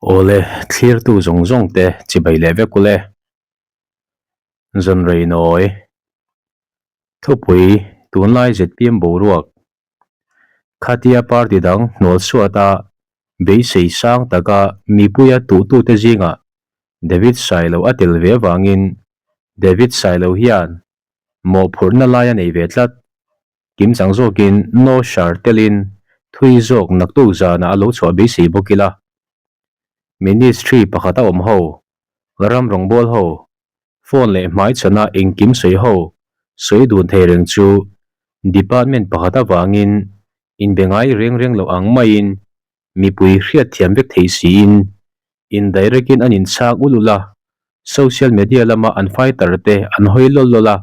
Awle, thlirtu zawng zawng te chibai leh vek ule. Zanrei nawi. Thupui, Tunlai zpm boruak. Khatia party dang hnual chhuata beisei sang taka mipuia tuhtute zingah David Sailo a tel ve avangin David Sailo hian mawhphurhna lai a nei ve tlat. Kim chang zawkin no shar telin thui zawk naktuk zanah a lo chhuah beisei bawk ila. Ministry pakhat a awm ho, ram rawngbâwl ho, phone leh hmaichhana engkim sawi ho sawi dun thei reng chu department pakhat avangin inbe ngai reng reng lo ang maiin mipui hriatthiam vek thei siin indirect in an inchhak ul ul a, social media lama an fighter te an hawi lawl lawl a,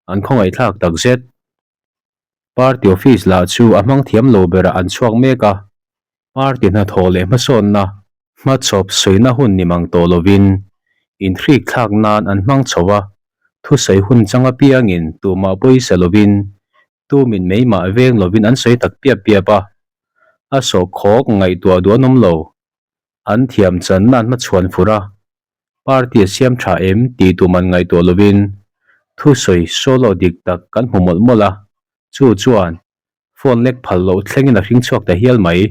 an khawngaihthlak takzet. Party office lah chu a hmang thiam lo berah an chhuak mek a, party hnathawh leh hmasawnna hmachhawp sawina hun ni mang tawh lovin inhrik thlak nan an hmang chho a, thusawi hun chang apiangin tumah pawisa lovin Tumin mei mah veng lovin an sawi tak piap piap a, a sawhkhawk ngaihtuah duh an awm lo. An thiam channa an hmachhuan fur a, party a siam tha em tih tum an ngaihtuah lovin thusawi solo dik tak kan hmu mawlh mawlh a, chu chuan phone lek phal loh thlengin a hring chhuak ta hial mai.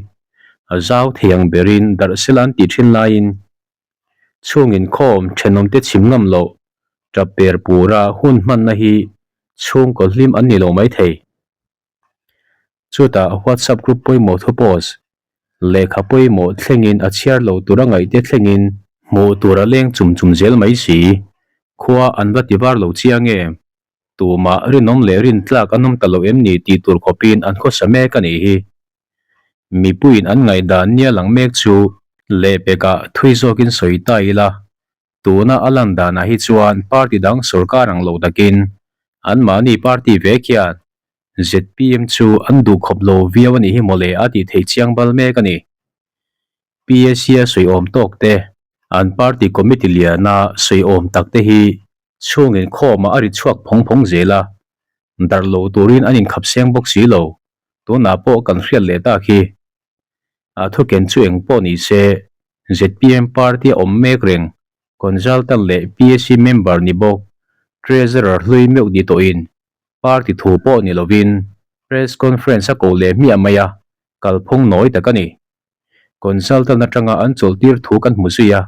A zau thei ang berin darh sela an tih thin laiin Chhung inkhawm thenawmte chhim ngam loh tap per pura hun hmanna hi chhungkaw hlim an ni lo mai thei. Chutah WhatsApp group pawimawh thu post, lehkha pawimawh thlengin a chhiar lo tura ngaihte thlengin hmuh tur a leng chum chum zel mai si. Khua an va ti var lo chiang em? Tumah rinawm leh rintlak an awm ta lo em ni tih tur khawpin an khawsa mek a nih hi. Mipuiin an ngaihdan nia lang mek chu lehpekah thui zawkin sawi ta ila, tuna a lan danah hi chuan party dang sorkar ang lo takin anmahni party vek hian zpm chu an duhkhawp lo viau a nih hi mawle a tih theih chiang bal mek a ni. PAC-a sawiawm tawk te, an party committee liana sawiawm tak te hi Chhung inkhawmah a ri chhuak phawng phawng zel a, darh lo turin an inkhap seng bawk si lo, tunah pawh kan hriat leh tak hi. A thuken chu eng pawh ni se, zpm party a awm mek reng, consultant leh PAC member ni bawk, treasurer hlui meuh ni tawhin party thu pawh ni lovin press conference a ko leh hmiah mai a, kalphung nawi tak a ni. Consultant atanga an chawlhtir thu kan hmu zui a,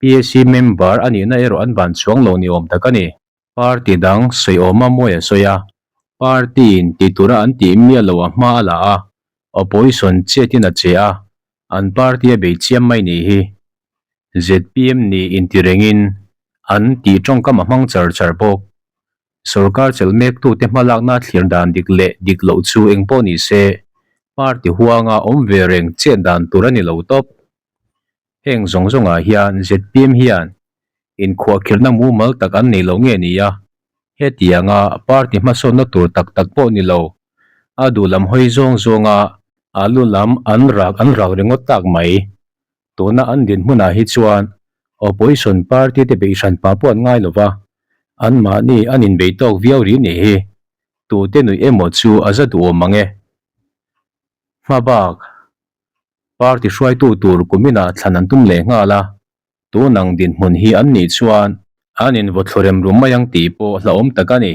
PAC member a nihna erawh an van chuang lo ni awm tak a ni. Party dang sawiawma mawi a sawi a, party in ti tura an tih miah lo a hma a la a, opposition chet in a che a, an party a bei chiam mai nih hi. Zpm nih inti rengin an tih tawngkam a hmang char char bawk. Sorkar chelh mektute hmalakna thlir dan dik leh dik loh chu eng pawh ni se, party huanga awm ve reng chet dan tur a ni lo tawp. Heng zawng zawngah hian zpm hian inkhuahkhirhna mumal tak an nei lo nge ni a, hetianga party hmasawnna tur tak tak pawh ni lo, a duh lam hawi zawng zawnga alu lam an rak an rak ringawt tak mai. Tuna an dinhmunah hi chuan opposition party te beihhran pah pawh an ngai lo va, anmahni an inbeih tawk viau rih nih hi. Tute nuih emaw chu a za duhawm ang e. Hmabak. Party hruaitu tur kuminah thlan an tum leh nghal a, tunang dinhmun hi an nih chuan an invaw rem rum mai ang tih pawh hlauhawm tak a ni.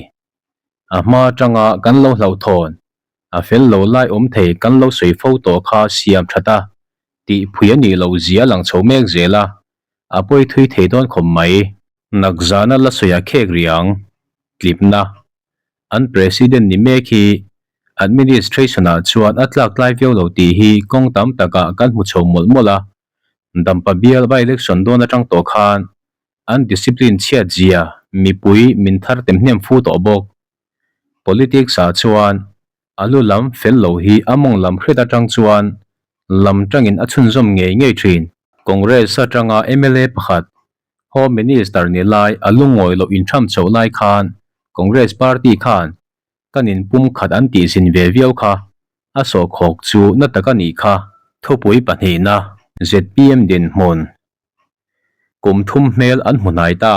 A hma atanga kan lo hlauhthawn, a fel lo lai awm thei kan lo sawi fo tawh kha siam that a, tih phui a nih loh zia lang chho mek zel a, a pawi thui thei dawn khawp mai. Nakzana la sawi a khek riang, tlipna. An President ni mek hi Administration-ah chuan a tlak tlai viau lo tih hi kawng tam takah kan hmu chho mawlh mawlh a. Dampa bial by-election dawn atang tawh khan an discipline chhiat zia mipui min thar tem hnem fu tawh bawk. Politics-ah chuan a lu lam fel lo hi a mawng lam hret atang chuan lam tangin a chhunzawm ngei ngei thin. Congress atanga mla pakhat Home Minister ni lai a lungawi loh intham chhoh lai khan Congress party khan kan inpum khat an tih zin ve viau kha, a sawhkhawk chu na tak a nih kha. Thupui pahnihna zpm dinhmun kum thum hmel an hmu hnai ta,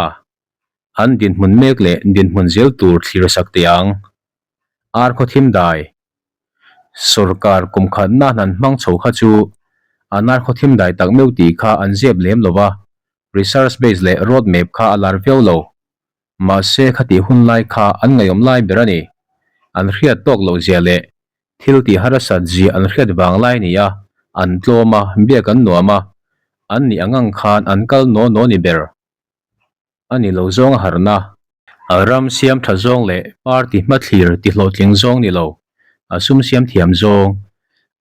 an dinhmun mek leh dinhmun zel tur thlir sak teh ang. Ar khaw thim dai, sorkar kum khatna hnan hmang chho kha chu A nar khawthim dai tak meuh tih kha an zep lem lo va, research base leh road map kha a lar viau lo. Mahse khatih hun lai kha an ngaihawm lai ber a ni. An hriat tawk loh zia leh thil tih harsat zia an hriat vang lai ni a, an tlawm a, biak an nuam a, an nih ang ang khan an kal naw naw ni ber. A ni lo zawng a harhna. A ram siam tha zawng leh party hmathlir ti hlawhtling zawng ni lo, a sum siam thiam zawng,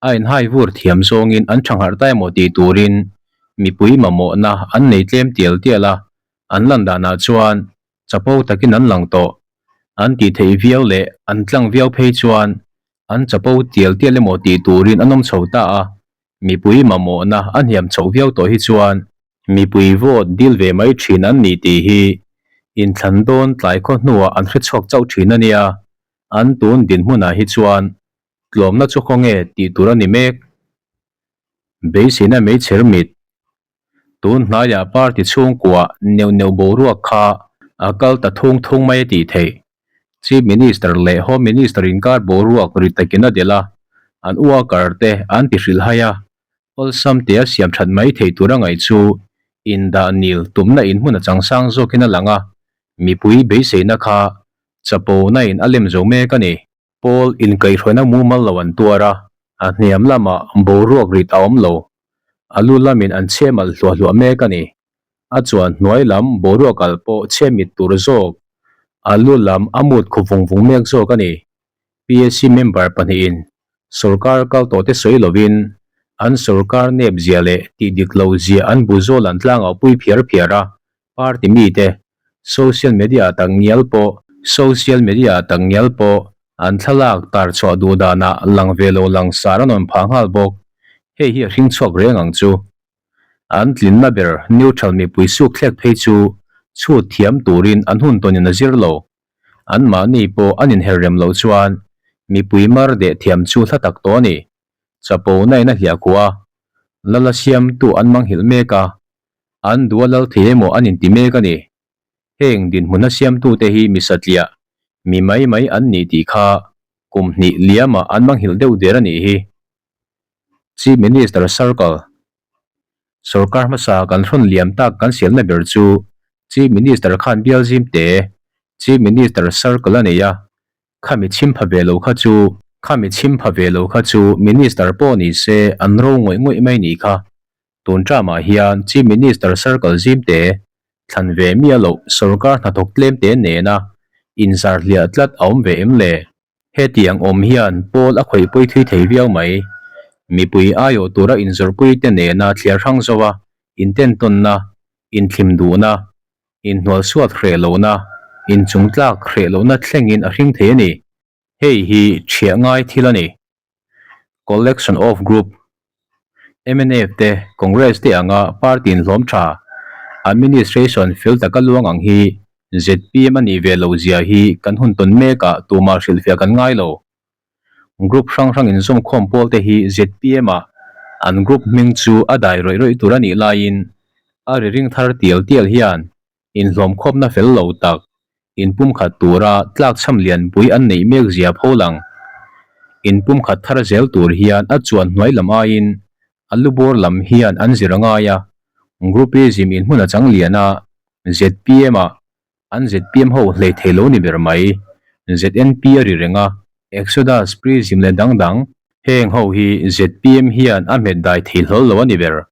a inhai vur thiam zawngin an tha ngharh ta emaw tih turin mipui mamawhna an nei tlem tial tial a, an lan danah chuan chapo takin an lang tawh. An tih theih viau leh an tlang viau phei chuan an chapo tial tial emaw tih turin an awm chho ta a, mipui mamawhna a hniam chhoh viau tawh hi chuan Mipui vote dil ve mai thin an ni tih hi inthlan dawn tlai khaw hnuah an hre chhuak chauh thin a nia, an tun dinhmunah hi chuan tlawmna chu khaw nge tih tur a ni mek. Beiseina meichher mit tun hnaiah party chhungkua neuh neuh boruak kha a kal ta thung thung mai a tih theih. Chief Minister leh Home Minister inkar boruak ri takin a delh a, an worker te an ti hrilhhai a, Awlsam tia siam that mai thei tura ngaih chu indah nil tumna inhmun a changsang zawkin a lang a, mipui beiseina kha chapona in a lem zo mek a ni. Pawl inkaihhruaina mumal lo an tuar a, a hniam lamah boruak rit a awm lo. A lu lamin an chhe malh hluah hluah mek a ni. A chuan hnuai lam boruak alh pawh chhe mit tur zawk, a lu lam a mut khu vung vung mek zawk a ni. PAC member pahnihin Sorkar kal tawh te sawi lovin an sorkar nep zia leh tih dik lo zia an bu zawl an tlang au pui phiar phiar a, party mite social media ah tak ngial pawh social media ah tak ngial pawh an thlalak tar chhuah duh danah lang ve lo lang sar an awm phah nghal bawk. Hei hi a hring chhuak reng ang chu. An tlinna ber neutral mipui suk thlek phei chu chhut thiam turin an hun tawnin a zir lo. Anmahni pawh an inher rem loh chuan mipui mar deh thiam chu hla tak tawh a ni. Chapo na in a hliah khuh a, lal a siamtu an manghilh mek a, an duh a lal thei emaw an inti mek a ni. Heng dinhmun a siamtute hi mi satliah, mi mai mai an ni tih kha kum hnih liamah an manghilh deuh der a nih hi. Chief Minister Circle Sorkar hmasa kan hrawn liam tak kan sialna ber chu Chief Minister khan bial zim te Chief Minister Circle a nei a, khami chhim pha ve lo kha chu khami chhim pha ve lo kha chu Minister pawh ni se an ro ngawih ngawih mai ni kha. Tun tramah hian Chief Minister Circle zim te thlan ve miah loh sorkar hnathawk tlem te nena inzar hliah tlat a awm ve em le? Hetiang awm hian pawl a khawih pui thui thei viau mai. Mipui aiawh tura inzawrhpui te nena thliar hrang zo a, intentawnna, inthlim duhna, inhnualsuat hreh lohna, inchungtlak hreh lohna thlengin a hring thei a ni. Hei hi thiah ngai thil a ni. Collection of Group, mnf te, Congress te anga party inhlawm tha, administration fel taka luang ang hi zpm a nih ve loh zia hi kan hun tawn mekah tumah hrilhfiah kan ngai lo. Group hrang hrang inzawmkhawm pawl te hi zpm ah an group hming chu a dai rawih rawih tur a nih laiin a ri ring thar tial tial hian Inhlawmkhawpna fel lo tak, inpumkhat tura tlakchham lianpui an neih mek zia pho lang. Inpumkhat thar zel tur hian a chuan hnuai lam aiin a lubawr lam hian an zir a ngai a, Groupism inhmun a chang lian a, zpm ah an zpm ho hlei thei lo ni ber mai, ZNP a ri reng a, Exodus, Prism leh dang dang, heng ho hi zpm hian a hmet dai thei hlawl lo a ni ber.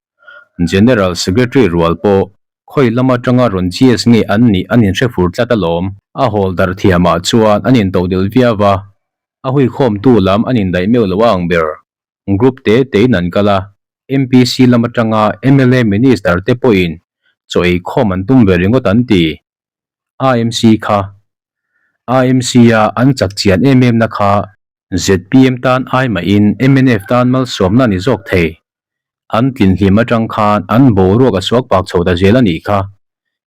General Secretary rual pawh khawi lam atanga rawn GS nge an nih an inhre fur tlat alawm. A hawl darh thiamah chuan an intodelh viau a, a huikhawmtu lam an indaih meuh lo a ang ber. Group te tein an kal a, MPC lam atanga mla Minister te pawhin chaw eikhawm an tum ve ringawt an ti. AMC kha AMC a an chak chian em em na kha zpm tan ai mahin mnf tan malsawmna a ni zawk thei. An tlinhlim atang khan an boruak a suak pak chho ta zel a nih kha.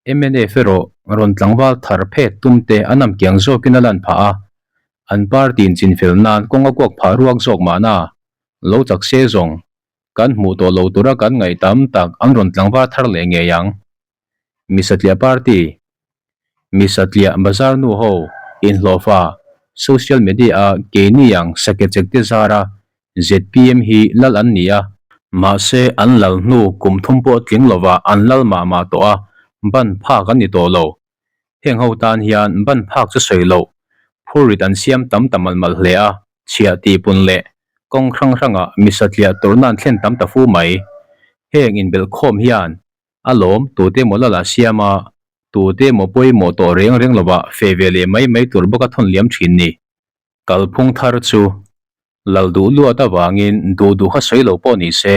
Mnf erawh rawn tlangval thar phek tum te an am kiang zawkin a lan phah a, an party in chinfel nan kawng a kuak phah ruak zawk mahna lo chak se zawng kan hmuh tawh lo tura kan ngaih tam tak an rawn tlangval thar leh ngei ang. Misatliah Party, Misatliah Bazar nu ho inhlawhfa social media a keini ang sake chek te zara zpm hi lal an ni a. Mahse, an lal hnu kum thum pawh tling lovah an lal mah mah tawh a, ban phak an ni tawh lo. Heng ho tan hian ban phak chu sawi loh, phurrit an siam tam ta malh malh hle a, chhiah tihpun leh kawng hrang hrangah mi satliah tawrhna an thlen tam ta fu mai. Heng inbelhkhawm hian a lawm tute emaw lal ah siam a, tute emaw pawimawh tawh reng reng lovah fe ve leh mai mai tur bawk a thawn liam thin ni. Kalphung thar chu lal duh luat avangin duh duh kha sawi lo pawh ni se,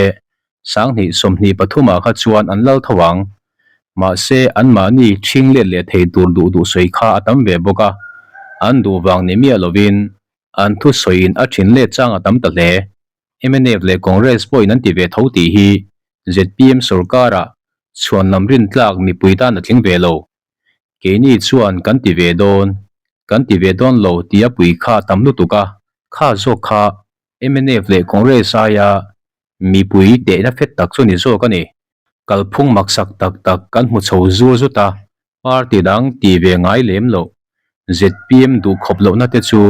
2023 ah kha chuan an lal tho ang. Mahse, anmahni ṭhing let leh thei tur duh duh sawi kha a tam ve bawk a, an duh vang ni miah lovin an thusawiin a ṭhin let chang a tam ta hle. Mnf leh Congress pawhin an ti ve tho tih hi zpm sorkarah chhuanlam rintlak mipui tan a tling ve lo. Keini chuan kan ti ve dawn, kan ti ve dawn lo tih a pui kha a tam lutuk a, kha zawk kha mnf leh Congress aia mipui tehna fet tak chu ni zawk a ni. Kalphung maksak tak tak kan hmu chho zur zut a, party dang ti ve ngai lem loh. Zpm duh khawp lohna te chu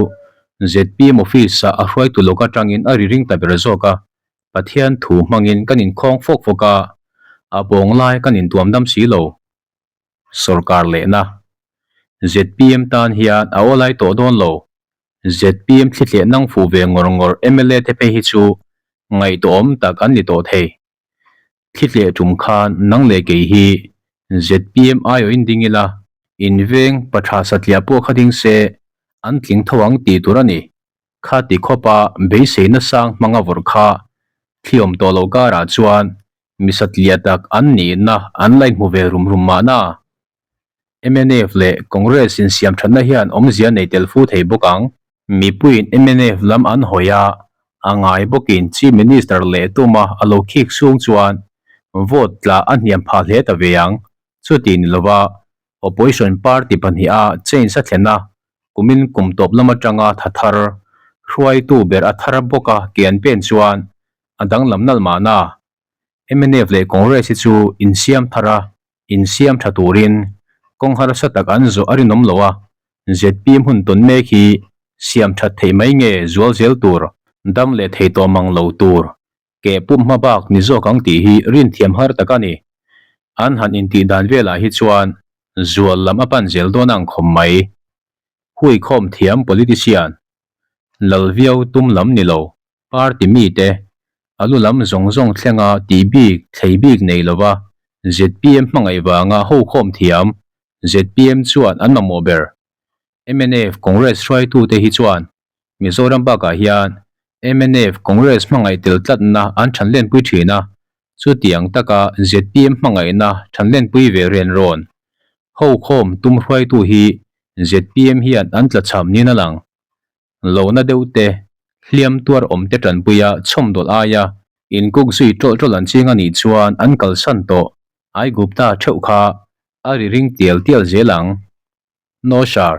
zpm office ah a hruaitu lawk atangin a ri ring ta ber zawk a, Pathian thu hmangin kan inkhawng fawk fawk a, a pawng lai kan intuam dam si lo. Sorkar lehna. Zpm tan hian a awlai tawh dawn lo. Zpm thlithleh nang fuh ve ngawr ngawr mla te phei hi chu ngaihtuahawm tak an ni tawh thei. Thlithleh tum khan nang leh kei hi zpm aiawhin ding ila, inveng patha satliah pawh kha ding se an tling tho ang tih tur a ni. Kha ti khawpa beiseina sang hmanga vawrh kha thliawm tawh loh karah chuan mi satliah tak an nihna an la inhmu ve rum rum mahna. Mnf leh Congress insiam thatna hian awmzia nei tel fu thei bawk ang. Mipuiin mnf lam an hawi a, a ngai bawkin Chief Minister leh tuma a lo khik chhung chuan vote tla a hniam phah hle ta ve ang. Chuti ni lova Opposition party pahniha change a thlen a, kumin kum tawp lam atanga tha thar, hruaitu ber a thar bawka ke an pen chuan a danglam nalh mahna. Mnf leh Congress hi chu insiam thar a, insiam tha turin kawng harsa tak an zawh a rinawm lo a, zpm hun tawn mek hi siam that theih mai nge zual zel tur, dam leh thei tawh mang lo tur Keh pum hma bak ni zawk ang tih hi rinthiam har tak a ni. An han intih dan velah hi chuan zual lam a pan zel dawn ang khawm mai. Huikhawm thiam politician, lal viau tum lam ni lo, party mite, a lu lam zawng zawng thlenga tih bik thlei bik nei lova zpm hmangaih vanga hokhawm thiam zpm chuan an mamawh ber. Mnf Congress hruaitute hi chuan Mizoram bakah hian mnf Congress hmangaih tel tlatna an thanlenpui thin a, chutiang taka zpm hmangaihna thanlenpui ve rian rawn hokhawm tum hruaitu hi zpm hian an tlachham niin a lang. Lohna deuh te, hliam tuar awm te tanpuia chhawmdawlh aia inkuk zui tawlh tawlh an ching a nih chuan an kalsan tawh Aigupta theuh kha a ri ring tial tial zel ang. Noshar.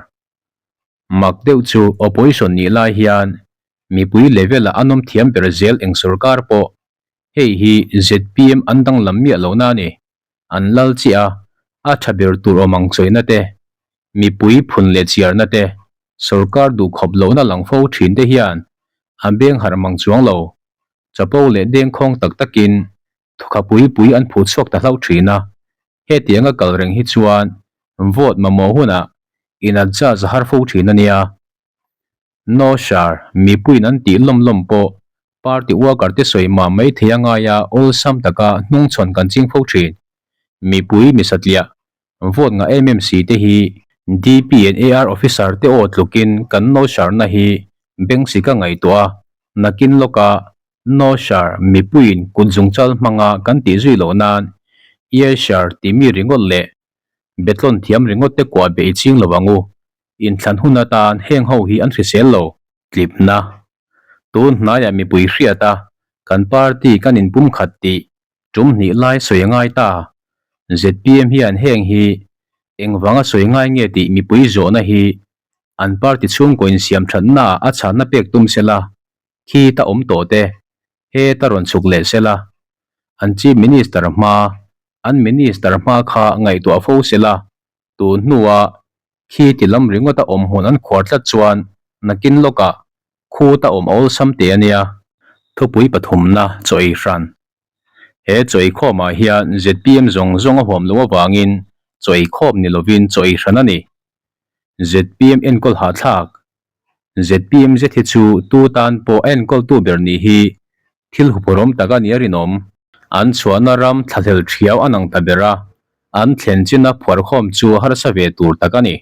Mak deuh chu opposition nih lai hian mipui level ah an awm thiam ber zel eng sorkar pawh hei hi zpm an danglam miah lo na ni. An lal chiah a, a tha ber tur awm ang chawina te, mipui phun leh chiarna te, sorkar duhkhawp lohna lang fo thin te hian a beng harh mang chuang lo. Chapo leh dengkhawng tak takin thawkha pui pui an phu chhuak ta hlauh thin a, hetianga kal reng hi chuan vote mamawh hunah in adjust a har fo thin a nia. No sir, mipuiin an tih lawm lawm pawh party worker te sawi mah mai thei a ngai a awlsam taka hnungchhawn kan ching fo thin. Mipui mi satliah vote ngah em em si te hi DP and AR officer te aw tlukin kan no sir na hi bengsi ka ngaihtuah a, nakin lawka No sir, mipuiin kut zungchal hmanga kan tih zui loh nan Ear sir tih mi ringawt leh betlawn thiam ringawt te kuah be i ching lo ang u. Inthlan hun atan heng ho hi an hrisel lo. Tlipna. Tun hnaiah mipui hriat a, kan party kan inpum khat tih tum hnih lai sawi a ngai ta. Zpm hian heng hi engvanga sawi ngai nge tih mipui zawhna hi an party chhungkaw insiam thatnaah a chhanna pek tum sela Khi ta awm tawh te, he ta rawn chhuk leh sela, an Chief Minister hma, an Minister hma kha ngaihtuah fo sela, tun hnua khi ti lam ringawta awm hmun an khuar tlat chuan nakin lawkah khu ta awm a awlsam teh a nia. Thupui pathumna chaw ei hran. He chaw eikhawmah hian zpm zawng zawng a huam loh avangin chaw eikhawm ni lovin chaw ei hran a ni. Zpm enkawl hahthlak. Zpm zet hi chu tu tan pawh a enkawltu ber nih hi thil huphurhawm tak a nih a rinawm. An chhuahna ram thlahlel thiau a nang ta ber a, an thlen china phuarkhawm chu harsa ve tur tak a ni.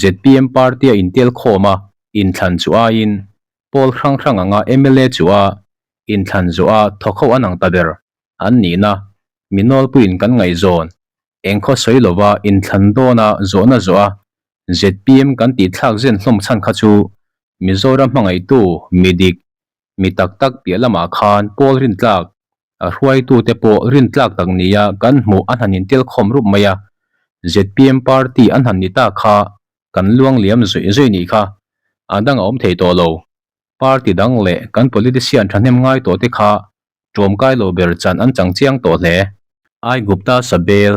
Zpm party a intel khawm a, inthlan chu aiin pawl hrang hrang anga mla chu a inthlan zawh a thawk ho an ang ta ber an nihna mi nawlpuiin kan ngaihzawn engkhaw sawi lova inthlan dawna zawhna zawh a zpm kan tih thlak zen hlawm chhan kha chu Mizoram hmangaihtu mi dik mi tak tak piah lamah khan pawl rintlak a hruaitute pawh rintlak tak nia kan hmuh an han intel khawm rup mai a zpm party an han ni ta kha kan luang liam zuih zuih nih kha a dang a awm thei tawh lo. Party dang leh kan politician thahnem ngai tawh te kha ṭawmkai lo ber chan an chang chiang tawh hle. Aigupta Sabel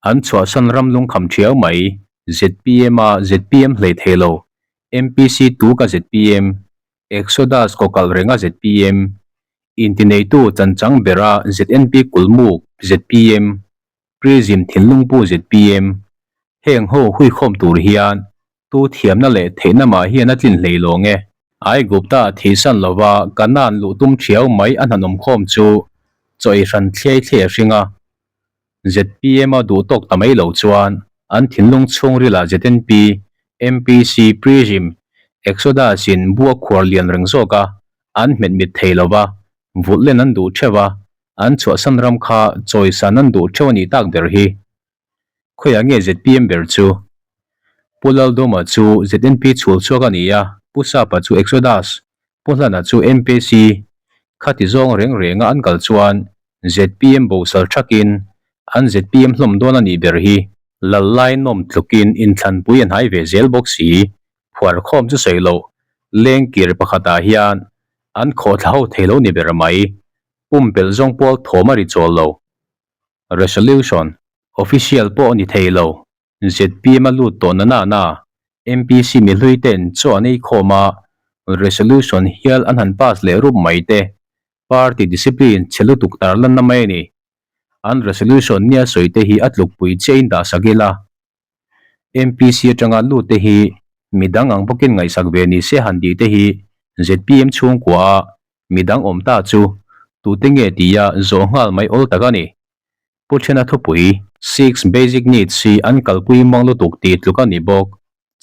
an chhuahsan ram lungkham ṭhiau mai, zpm a zpm hlei thei lo, MPC tu ka zpm, Exodus kaw kalh reng a zpm, intineitu chanchang ber a ZNP kulmuk zpm, Prism thinlungpu zpm, heng ho huikhawm tur hian tu thiamna leh theihna mah hian a tlin hlei lawng e. Aigupta thihsan lova Kanaan luh tum thiau mai a hnahnawm khawm chu chaw ei hran thliai thliai a hring a. Zpm a duh tawk ta mai lo chuan an thinlung chhungrilah ZNP, MPC, Prism, Exodus in bua khuar lian reng zawk a an hmet mit thei lova vulh len an duh theuh a, an chhuahsan ram kha chawisan an duh theuh a nih tak ber hi. Khawiah nge zpm ber chu? Pu Laldawma chu ZNP chhul chhuak a ni a, Pu Sapa chu Exodus, Pu Hlana chu MPC. Khati zawng reng renga an kal chuan zpm bosal thakin an zpm hlawm dawn a nih ber hi. Lal lai nawm tlukin inthlanpui a hnai ve zel bawk si, phuar khawm chu sawi loh, lengkir pakhatah hian an khawhthla ho thei lo ni ber mai, pumpelh zawng pawl thawm a ri chawl lo. Resolution, Official pawh ni thei lo, zpm a lut tawh na na na, MPC mi hlui ten chaw an ei khawm a, Resolution hial an han pass leh rup mai te, Party discipline chhe lutuk tar lanna mai a ni. An Resolution nia sawi te hi a tlukpui chiah in dah sak ila. MPC atanga lut te hi midang ang bawkin ngaihsak ve ni se han tih te hi zpm chhungkua a midang awm ta chu tute nge tia zawh nghal mai awl tak a ni. Pu Thena thupui Six Basic Needs hi an kalpui mang lutuk tih tluk a ni bawk,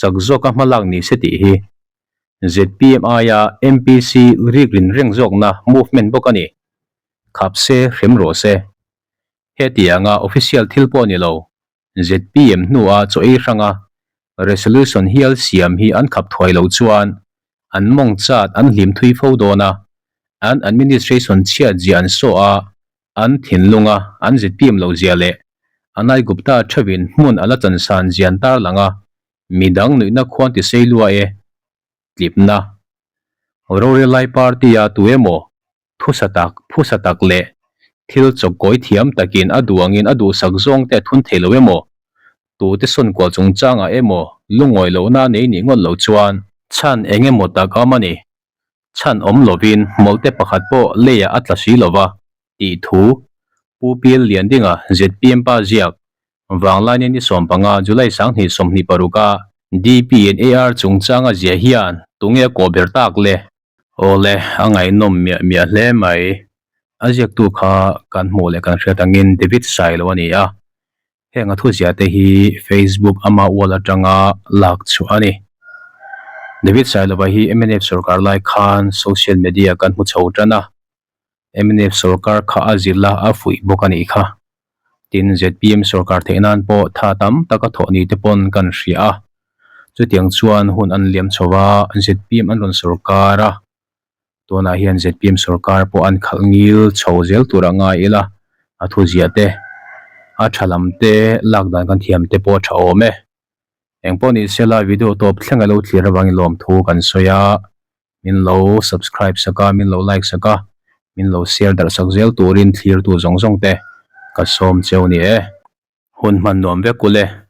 chak zawka hmalak ni se tih hi zpm aia MPC rik rin reng zawkna movement bawk a ni. Khap se hrem rawh se. Hetianga official thil pawh ni lo zpm hnua chaw ei hranga resolution hial siam hi an khap thuai lo chuan an mawng chat an hlim thui fo dawn a, an administration chhiat zia an saw a, an thinlunga an zpm lo zia leh Anai Gupta theuhin hmun a la chansan zia an tarlang a, midang nuihna khuan ti sei lua e. Tlipna. Rorelai party-a tu emaw Thusa tak, phusa tak leh thil chawkkawi thiam takin a duh angin a duhsak zawng te a thun thei lo emaw, tute sawn kual chungchangah emaw lungawi lohna a nei nih ngawt loh chuan chhan eng emaw tak a awm a ni. Chhan awm lovin hmawlhte pakhat pawh leiah a tla si lova tih thu Pu Pial Liandinga zpm pa ziak Vanglaini ni 15 July 2026 a DP and AR chungchanga ziah hian tunge a kawh ber tak le? Awle, a ngaihnawm miah miah hle mai. A ziaktu kha kan hmuh leh kan hriat angin David Sailo a ni a. Heng a thuziah te hi Facebook ama wall atanga lak chhuah a ni. David Sailova hi mnf sorkar lai khan social media kan hmu chho tan a. Mnf sorkar kha a zilh a, a fuih bawk a nih kha. Tin, zpm sorkar theih nan pawh tha tam tak a thawh ni te pawn kan hria a. Chutiang chuan hun an liam chho a, zpm an rawn sorkar a. Tunah hian zpm sorkar pawh an khalh ngil chho zel tur a ngai ila, a thuziah te, a tha lam te, lak dan kan thiam te pawh a tha awm e. Engpawh ni sela video tawp thleng a lo thlir avangin lawmthu kan sawi a. Min lo subscribe sak a, min lo like sak a, min lo share darh sak zel turin thlirtu zawng zawng te ka sawm cheu ni e. Hun hman nuam vek ule.